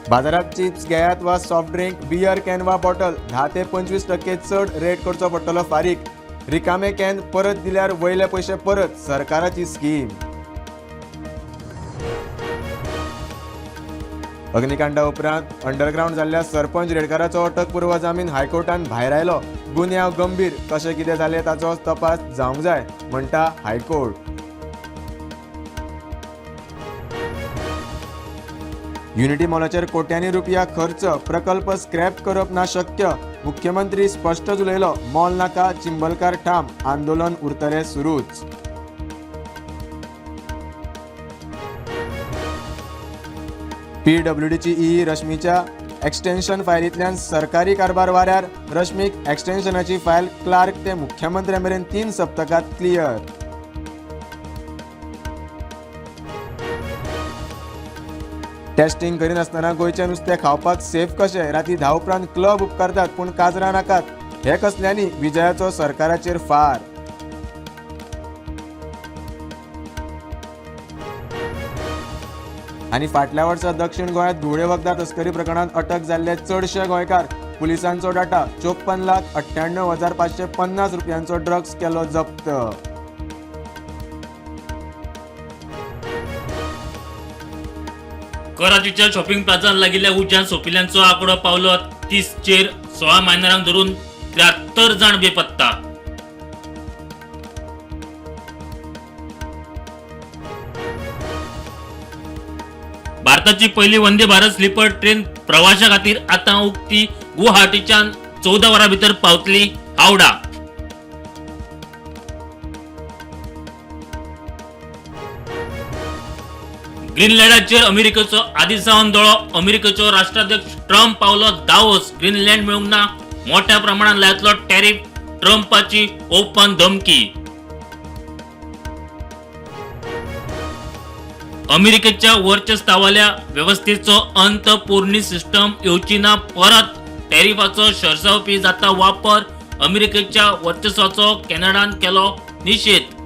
बाजारात चिप्स घेयात वा सॉफ्ट ड्रिंक, बियर can वा बॉटल 10 ते 25% चड रेट करचो पडटलो फारीक. रिकामे can परत दिल्यार वयले पयशे परत, सरकाराची स्कीम. अग्निकांडा उपरांत अंडरग्रावंड जाल्ल्या सरपंच रेडकाराचो अटकपूर्व जामीन हायकोर्टान भायरायलो. गुन्यांव गंभीर, कशें कितें जालें ताचो तपास जावंक जाय म्हणटा हायकोर्ट. युनिटी मॉलाचेर कोट्यांनी रुपया खर्च, प्रकल्प स्क्रॅप करप ना शक्य, मुख्यमंत्री स्पश्टच उलयलो. मॉल नाका, चिंबलकार ठाम, आंदोलन उरतलें सुरूच. पीडब्ल्यूडीची ई रश्मीच्या एक्सटेन्शन फायलींतल्यान सरकारी कारभार वाऱ्यार. रश्मीक एक्सटेन्शनाची फायल क्लार्क ते मुख्यमंत्र्या मेरेन 3 सप्तकात क्लियर. टेस्टिंग करिनासतना गोंयचें नुस्तें खावपाक सेफ कशें? राती 10 उपरांत क्लब उपकारतात पूण काजरां नाकात, हे कसल्यांनी? विजयाचो सरकाराचेर फार. आनी फाटल्या वर्सा दक्षिण गोंयांत घुंवळे वखदां तस्करी प्रकरणांत अटक जाल्ले चडशे गोंयकार. पुलिसांचो डाटा, 54,98,550 रुपयांचो ड्रग्स केलो जप्त. कराचीच्या शॉपिंग प्लाझांत लागिल्ल्या उज्यान सोंपिल्ल्यांचो आंकडो पावलो 30चेर. 16 मायनरांक धरून 73 जाण बेपत्ता. भारताची पहिली वंदे भारत स्लीपर ट्रेन प्रवाशां खातीर आतां उक्ती. गुवाहाटीच्यान 14 वरां भितर पावतली हावडा. ग्रीनलँडाचेर अमेरिकेचो आदी सावन दोळो. अमेरिकेचो राष्ट्राध्यक्ष ट्रम्प पावलो दावोस. ग्रीनलँड मेळूंक ना, मोठ्या प्रमाणात लायतलो टॅरिफ, ट्रम्पाची ओपन धमकी. अमेरिकेच्या वर्चस्वावाल्या वेवस्थेचो अंत, पोरणी सिस्टम येवची ना परत, टॅरिफाचो शरसावपी जाता वापर, अमेरिकेच्या वर्चस्वाचो कॅनडान केलो निशेध.